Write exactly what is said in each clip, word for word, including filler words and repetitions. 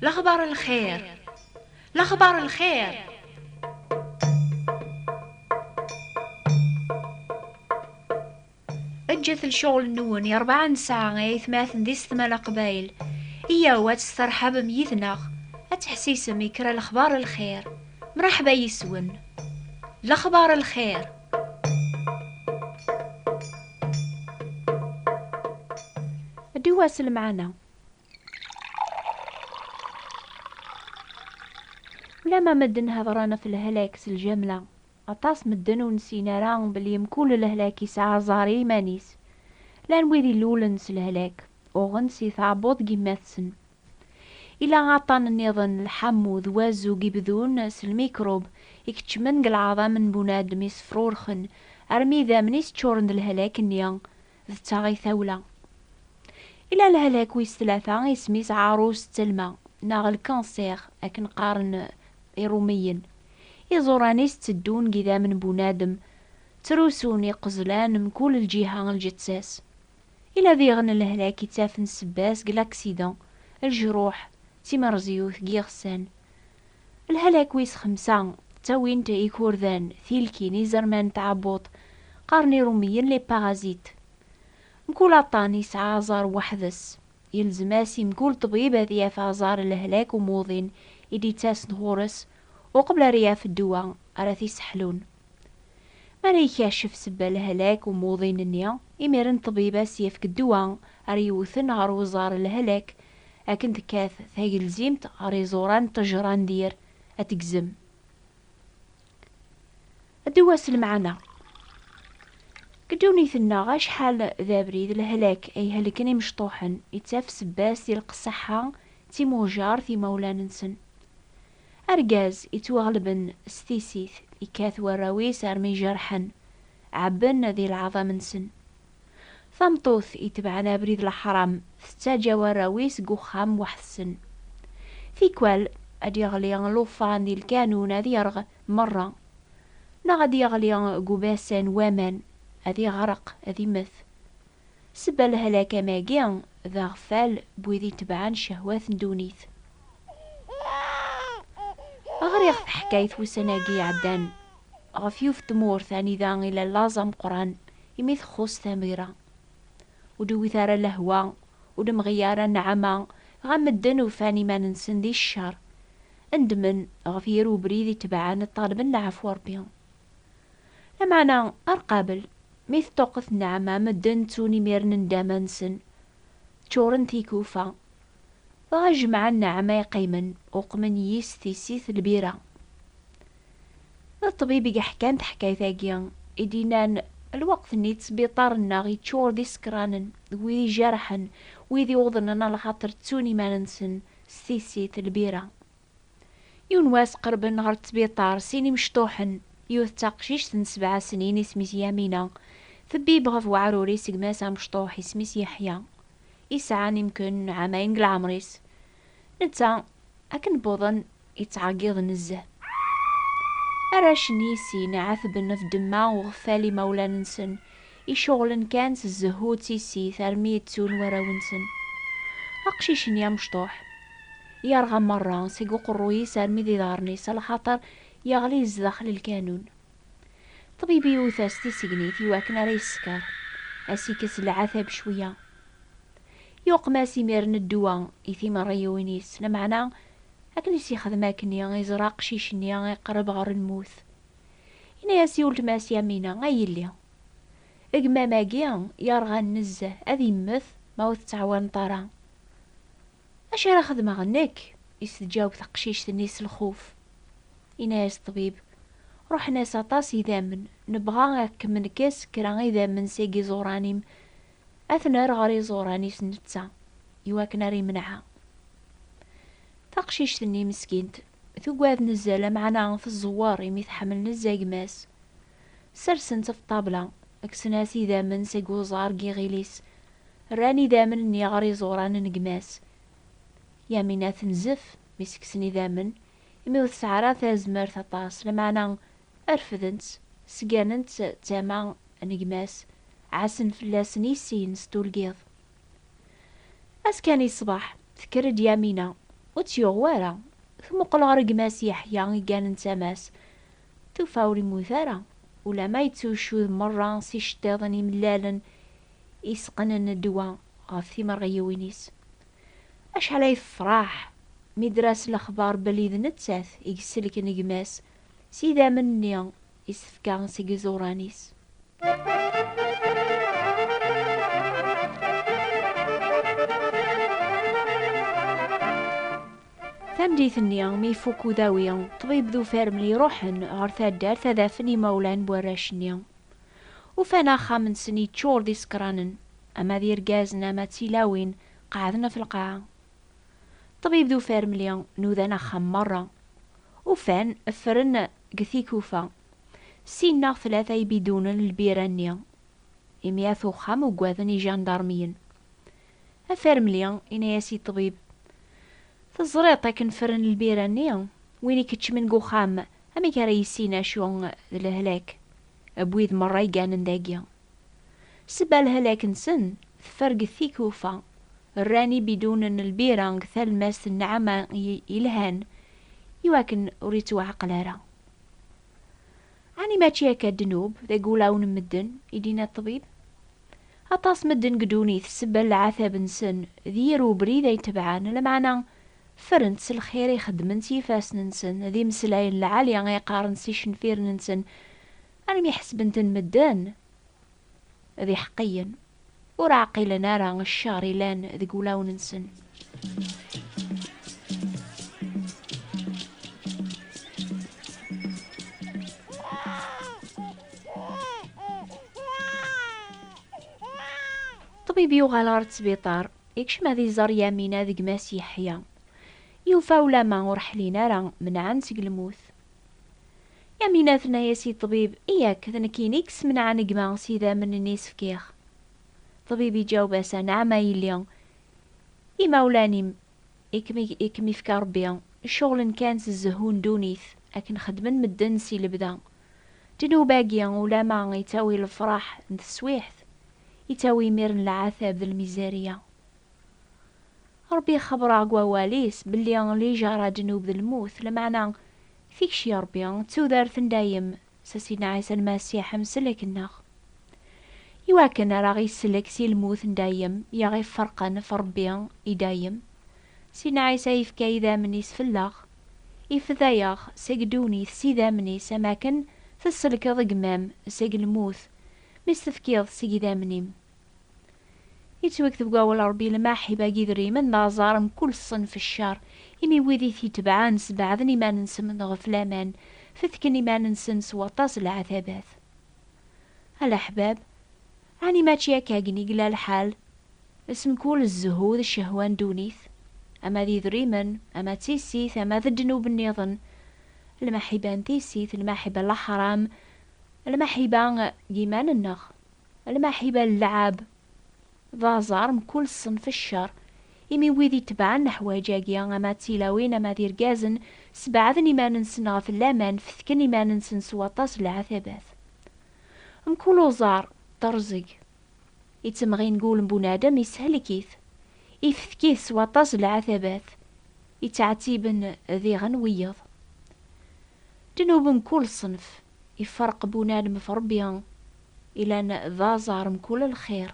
Lexbar lxir. Lexbar lxir. Ǧǧet lecɣel-nwen i rebɛa n ssaɛa ay atmaten d isetma n Leqbayel. Iyyaw ad testerḥabem yid-neɣ, ad teḥsisem i kra lexbar lxir. Mreḥba yis-wen. Lexbar lxir. Ddu-as lmeɛna. Ulamma medden hedren ɣef lehlak s lǧamla, aṭas medden ur nessin ara belli mkul lehlak yesɛa aẓar i yiman-is. Llan wid ilulen s lehlak, uɣen si tɛebbuḍt n yemma-tsen. Ila aṭṭan nniḍen, lḥamu d wazug ibdun s lmikrub, ikeččmen deg leɛḍam n bunadem isefrurxen, armi idammen-is ččuren d lehlak-nni d taɣi tawla. Ila lehlak wis tlata, isem-is ɛarus ttelma, neɣ lkanṣir, akken qqaren iṛumiyen. Iẓuran-is tteddun deg idammen n bunadem, ttrusun iqezlan mkul lǧiha n lǧetta-s. Ila diɣen lehlak ittafen ssebba-s deg laksidan, lejruḥ, d timerẓyut deg yiɣsan. Lehlak wis xemsa, ttawin-t ikurdan, tilkin, izerman n tɛebbuḍt, qqaren iṛumiyen les parasites. Mkul aṭṭan yesɛa aẓar weḥd-s. Yelzem-as i mkul ṭbib ad yaf aẓar n lehlak umuḍin i d-yettasen ɣur-s, uqbel ara yaf ddwa ara t-iseḥlun. Mi ara ikaccef ssebba n lehlak umuḍin-nni, imiren ṭṭbib ad s-yefk ddwa ara yewten ɣer uẓar n lehlak, akken tekkat tagelzimt ɣer iẓuran n ṭṭejra n dir ad tegzem. Ddu-as lmeɛna. Deg ddunit-nneɣ acḥal d abrid lehlak ay helken imecṭuḥen, ittaf ssebba-s di lqeṣṣaḥa d timujart imawlan-nsen. Argaz ittwaɣelben s tissit, ikkat warraw-is armi jerḥen, ɛebben di leɛḍam-nsen. Tameṭṭut itebɛen abrid leḥram tettaǧǧa warraw-is deg uxxam weḥd-sen. Tikwal ad d-yeɣli llufan di lkanun ad yerɣ merra, neɣ ad d-yeɣli deg ubasan n waman ad iɣreq ad immet. Ssebba n lehlak am agi d aɣfal n wid itebɛen ccehwat n ddunit. Ɣriɣ taḥkayt wussan-agi iɛeddan ɣef yiwet tmurt anida ila laẓ ameqqran imi txuṣṣ tamira. Ur d-tewwit ara lehwa, ur d-temɣi ara nneɛma, dɣa medden ufan iman-nsen di ccer. Ndmen ɣef yir ubrid itebɛen ṭṭalben leɛfu Ṛebbi. Lameɛna, ar qabel, mi teṭṭuqqet nneɛma, medden ttun imiren nndama-nsen, ččuren tikufa. Dɣa jemɛen nneɛma yeqqimen, uqmen yis tissit lbira. D ṭṭbib i yeḥkan taḥkayt-agi, i d-yennan lweqt-nni ttbiṭar-nneɣ yeččur d isekranen, d wid ijerḥen, wid iwḍnen a lxaṭer ttun iman-nsen s tissit lbira. Yiwen wass qerben ɣer ttbiṭar sin imecṭuḥen, yiwet d taqcict n sebɛa snin isem-is Yamina, tebbib ɣef weɛrur-is gma-s amecṭuḥ isem-is Yeḥya, isɛan imken ɛamayen deg leɛmer-is. Netta, akken wwḍen, yettɛeggiḍ nezzeh. Arrac-nni i sin ɛetben ɣef ddemma uɣeffal imawlan-nsen, iceɣlen kan s zzehhu d tissit armi i ttun warraw-nsen. Aqcic-nni amecṭuḥ yerɣa merra seg uqerruy-is armi d iḍarren-is, alaxaṭer yeɣli zdaxel lkanun. Ṭṭbib iwet-as tisegnit i wakken ara yeskeṛ, a s-ikkes leɛtab cwiya. Yuqem-as imiren ddwa i timerriwin-is, lameɛna akken i s-yexdem akkenni, iẓra aqcic-nni iqerreb ɣer lmut. Yenna-yas i weltma-s Yamina: "A yelli, gma-m-agi yerɣan nezzeh, ad yemmet ma ur tettɛawaneḍ ara." "Acu ara xedmeɣ nekk?" i s-tǧaweb teqcict-nni s lxuf. Yenna-yas ṭṭbib: "Ruḥen-as aṭas idammen, nebɣa ad kem-nekkes kra idammen seg iẓuran-im, ad ten-err ɣer iẓuran-is netta, iwakken ara imneɛ." Taqcict-nni meskint tugad nezzeh, lameɛna tẓewwer imi tḥemmel nezzeh gma-s. Sersen-tt ɣef ṭṭabla, kksen-as idammen seg uẓar n yiɣil-is, rran idammen-nni ɣer iẓuran n gma-s. Yamina tenzef mi s-kksen idammen, imi ur tesɛi ara tazmert aṭas, lameɛna refden-tt, sganen-tt d tama n gma-s, ɛassen fell-asen i sin s tulgiḍ. Ass kan i ṣṣbeḥ, tekker-d Yamina, Ur tt-yuɣ wara. Tmuqel ɣer gma-s Yeḥya igganen d tama-s. Tufa ur immut ara, ulamma yettucud merra s iceṭṭiḍen imellalen iseqqnen ddwa ɣef timerɣiwin-is. Acḥal ay tefreḥ mi d-tras lexbar belli d nettat i iselken gma-s s idammen-nni i s-tefka seg iẓuran-is. Tameddit-nni, mi ifuk udawi, ṭṭbib d ufarmli ruḥen ɣer taddart ad afen imawlan n warrac-nni. Ufan axxam-nsen yeččur d isekranen, ama d irgazen ama d tilawin qeɛden ɣef lqaɛa. Ṭṭbib d ufarmli nudan axxam merra. Ufan ffren deg tikufa sin neɣ tlata ibidunen n lbira-nni. Imi at uxxam ugaden ijandarmiyen. Afarmli yenna-yas i ṭṭbib: "Teẓriḍ akken ffren lbira-nni? Win ikeččmen deg uxxam, amek ara yissin acu d lehlak n wid merra iganen dagi? Sebba lehlak-nsen teffer deg tikufa, rran ibidunen n lbira deg talmast n nneɛma i-, yelhan, iwakken ur ittwaɛqel ara." "Ɛni mačči akka ddnub deg wulawen n medden?" i d-yenna ṭṭbib. "Aṭas medden deg ddunit sebba leɛtab-nsen d yir ubrid ay tebɛen, lameɛna ffrent s lxir i xeddmen s yifassen-nsen, d imeslayen lɛali ay qqaren s icenfiren-nsen, armi ḥesben-ten medden d iḥeqqiyen. Ur ɛqilen ara ccer ilan deg wulawen-nsen." Ṭṭbib yuɣal ɣer ttbiṭar, ikcem ad iẓer Yamina d gma-s Yeḥya. Yufa ulamma ur ḥlin ara, menɛen seg lmut. Yamina tenna-yas i ṭṭbib: "Yak, d nekkini i yesmenɛen gma s idammen-nni i s-fkiɣ." Ṭṭbib iǧaweb-as: "Anɛam a yelli, imawlan-im i kem-, i kem-ifka Rebbi, ceɣlen kan s zzhu n ddunit, akken xeddmen medden si lebda. Ddnub-agi ulamma ittawi lefraḥ n teswiḥt, ittawi imiren leɛtab d lmizariya. Rebbi ixebber-aɣ deg wawal-is belli lijaṛa ddnub d lmut, lameɛna tikci Rebbi d tudert n dayem, s Sidna Ɛisa Lmasiḥ, amsellek-nneɣ. Iwakken ara aɣ-isellek si lmut n dayem, i aɣ-iferqen f Rebbi i dayem. Sidna Ɛisa yefka idammen-is fell-aɣ, ifda-yaɣ seg ddunit s idammen-is, am akken tesselkeḍ gma-m seg lmut, mi s-tefkiḍ seg idammen-im." Yettwakteb deg wawal Rebbi: "Lmaḥiba n yidrimen d aẓar mkul ṣṣenf ccer, imi wid i t-itebɛen sbeɛden iman-nsen ɣef laman, fetken iman-nsen s waṭas n leɛtabat." A leḥbab, ɛni mačči akka akken i yella lḥal s mkul zzhu d ccehwa n ddunit, ama d idrimen, ama d tissit, ama d ddnub nniḍen, lmaḥiba n tissit, lmaḥiba n leḥram, lmaḥiba n yiman-nneɣ? Lmaḥiba n lɛab d aẓar mkul ṣṣenf ccer, imi wid itebɛen leḥwayeǧ-agi, ama d tilawin ama d irgazen, sbeɛden iman-nsen ɣef laman, fetken iman-nsen s waṭas n leɛtabat. Mkul uẓar, terẓeg, ittemɣin deg wul n bunadem, ishelk-it, ifetk-it s waṭas n leɛtabat, ittɛettiben diɣen wiyeḍ. Ddnub mkul ṣṣenf, iferq bunadem f Rebbi, ilan d aẓar mkul lxir.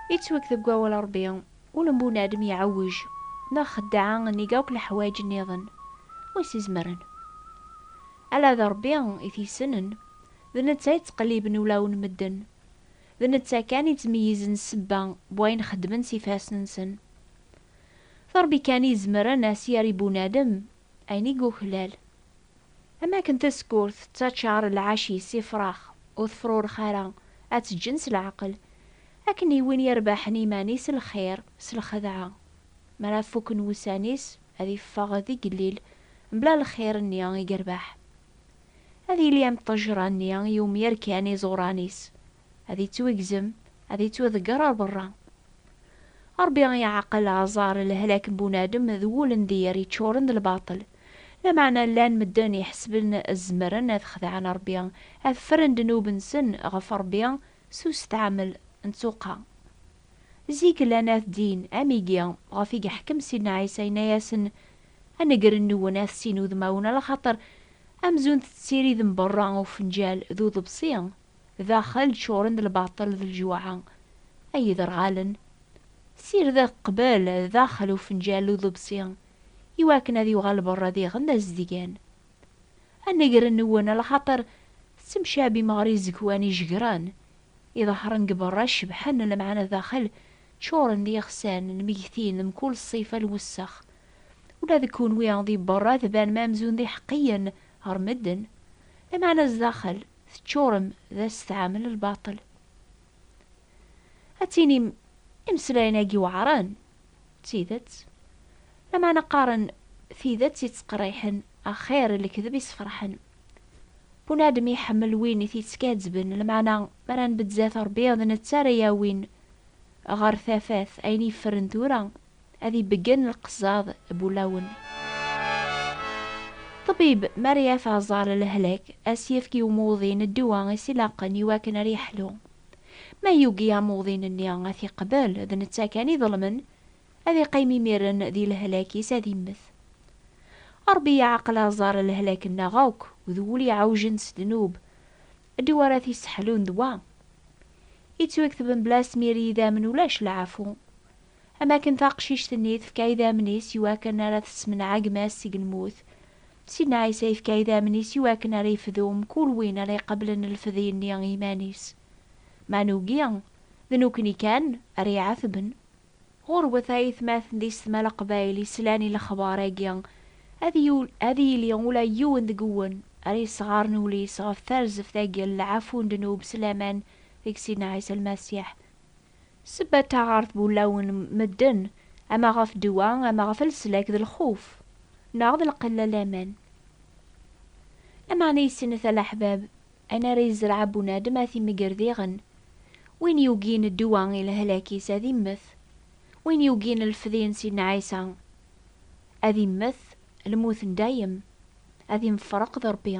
Ittwakteb deg wawal Rebbi: "Ul n bunadem iɛewwej, neɣ xeddaɛa nnig akk leḥwayeǧ nniḍen, wi s-izemren? Ala d Rebbi i t-yessnen, d netta i ttqelliben ulawen n medden, d netta kan i ttmeyyizen ssebba n wayen xeddmen s ifassen-nsen. D Rebbi kan i izemren a s-yerr i bunadem ayen i yuklal. Am akken tasekkurt tettaččar lɛac-is ifrax, ur tefrurx ara, ad tt-ǧǧen s leɛqel, akken i win yerbaḥen iman-is lxir s lxedɛa, mi ara fukken wussan-is, ad iffeɣ d igellil, mebla lxir-nni i yerbeḥ. Ad yili am ṭṭejra-nni i umyerkan iẓuran-is, ad ittwigzem, ad ittwaḍegger ar berra." Ṛebbi iɛqel aẓar lehlak n bunadem d wul n dir iččuren d lbaṭel. Lameɛna llan medden iḥesben zemren ad xedɛen Ṛebbi, ad ffren ddnub-nsen ɣef Ṛebbi s usteɛmel n tuqqa. Zik llan at ddin am igi ɣef i yeḥkem Sidna Ɛisa, yenna-yasen: "Anegren-nwen ad tessin udmawen, alaxaṭer amzun tettiridem berra ufenǧal d uḍebsi, daxel ččuren d lbaṭel d lǧuɛa." Ay iderɣalen, sirdet qbel daxel ufenǧal d uḍebsi, iwakken ad yuɣal berra diɣen d azedgan. Anegren-nwen, alaxaṭer tettemcabim ɣer izekwan ijegran, iḍehren deg berra cebḥen, lameɛna daxel ččuren d iɣsan, lmegtin, mkul ṣṣifa n lwessex. Ula d kunwi di berra tbanem amzun d iḥeqqiyen ɣer medden, lameɛna zdaxel teččurem d asteɛmel n lbaṭel. Ad tinim imeslayen-agi weɛren, d tidet. Lameɛna qqaren tidet yettqerriḥen, axir n lekdeb yessefraḥen. Bunadem iḥemmel win i t-yettkazzben, lameɛna mi ara nbeddez at Ṛebbi, d netta ara yawin ɣer tafat ayen yeffren tura, ad ibeggen leqẓaḍ n wulawen. Ṭṭbib, mi ara yaf aẓar n lehlak, ad s-yefk i umuḍin ddwa i s-ilaqen iwakken ara yeḥlu. Ma yugi amuḍin-nni ad t-iqbel, d netta kan iḍelmen, ad iqqim imiren di lehlak-is, ad immet. Ṛebbi yeɛqel aẓar n lehlak-nneɣ akk, d wul iɛewjen s ddnub, ddwa ara t-isseḥlun d wa. Yettwakteb mebla asmir yidammen ulac lɛafu. Am akken taqcict-nni tefka idammen-is iwakken ara tessemneɛ gma-s seg lmut, Sidna Ɛisa yefka idammen-is iwakken ara yefdu mkul win ara iqablen lefdi-nni i yiman-is. Ma nugi, d nekkni kan ara iɛatben. Ɣurwet ay atmaten d isetma leqbayel islan i lexbar-agi, ad yul-, ad yili ula yiwen deg-wen ara yesɣaren ul-is ɣef tarzeft-agi n lɛafu n ddnub s laman deg Sidna Ɛisa Lmasiḥ. Sebba d taɣert n wulawen n medden, ama ɣef ddwa, ama ɣef leslak d lxuf, neɣ d lqella n laman. Lameɛna yessinit a leḥbab, ayen ara yezreɛ bunadem ad t-imegger diɣen. Win yugin ddwa i lehlak-is ad immet. Win yugin lefdi n Sidna Ɛisa ad immet lmut n dayem, ad imferreq d Ṛebbi.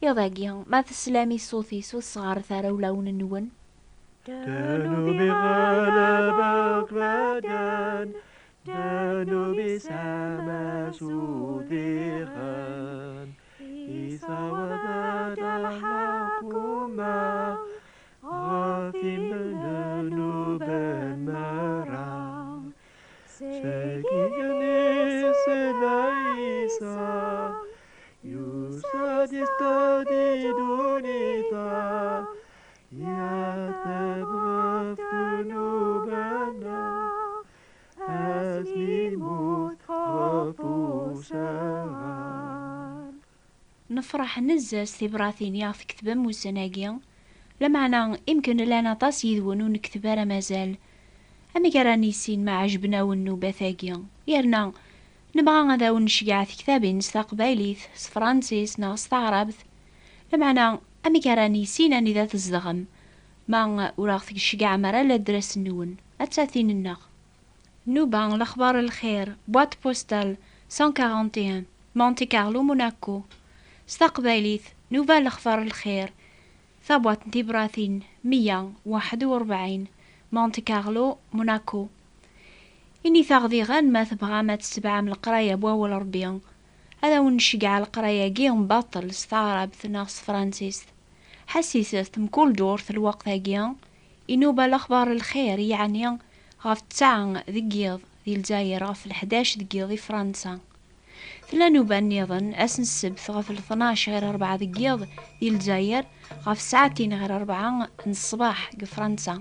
Iḍ-agi, ma teslam i ṣṣut-is, ur sɣaret ara ulawen-nwen. Ddnub iɣleb akk medden, ddnub isemmes udiɣen, isaweḍ-d lḥukuma ɣef imednuben merra. Seg igenni s Ɛisa, yusa-d isṭad i ddunit-a, yateb ɣef ddnub-nneɣ, asmi yemmut ɣef usɣar. Nefṛeḥ nezzeh s tibratin i aɣ-tketbem ussan-agi, lameɛna imken llan aṭas yid-wen ur nekteb ara mazal. Amek ara nissin ma ɛejben-awen nnubat-agi? Yerna nebɣa ad awen-nceggeɛ tiktabin s taqbaylit, s tefransist neɣ s taɛrabt. Lameɛna amek ara nissin anida tzedɣem ma ur aɣ-tceggɛem ara ladras-nwen? Atta tin-nneɣ. Nuba, lexbar n lxir, boîte postale cent quarante et un, Monte Carlo, Monaco. S taqbaylit, Nuba, lexbar n lxir, tabwaṭ n tibratin meyya u waḥed u rebɛin, Monte Carlo, Monaco. Init-aɣ diɣen ma tebɣam ad tetebɛem leqraya n wawal Ṛebbi, ad awen-nceggeɛ leqraya-agi n baṭel s taɛrabt neɣ s tefransist. Ḥesset-t mkul ddurt lweqt-agi, inuba lexbar n lxir, yeɛni ɣef ttesɛa deg yiḍ di Lezzayer, ɣef leḥdac deg yiḍ di Fransa. Tella nnuba nniḍen ass n ssebt ɣef leṭnac ɣir rebɛa deg yiḍ di Lezzayer, ɣef ssaɛtin ɣir rebɛa n ṣṣbeḥ deg Fransa.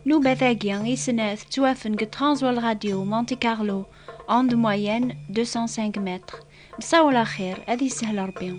Nnubat-agi i snat ttwafen deg Transworld Radio Monte Carlo, onde moyenne deux cent cinq mètres. Nessawel axir, ad yessehel Ṛebbi.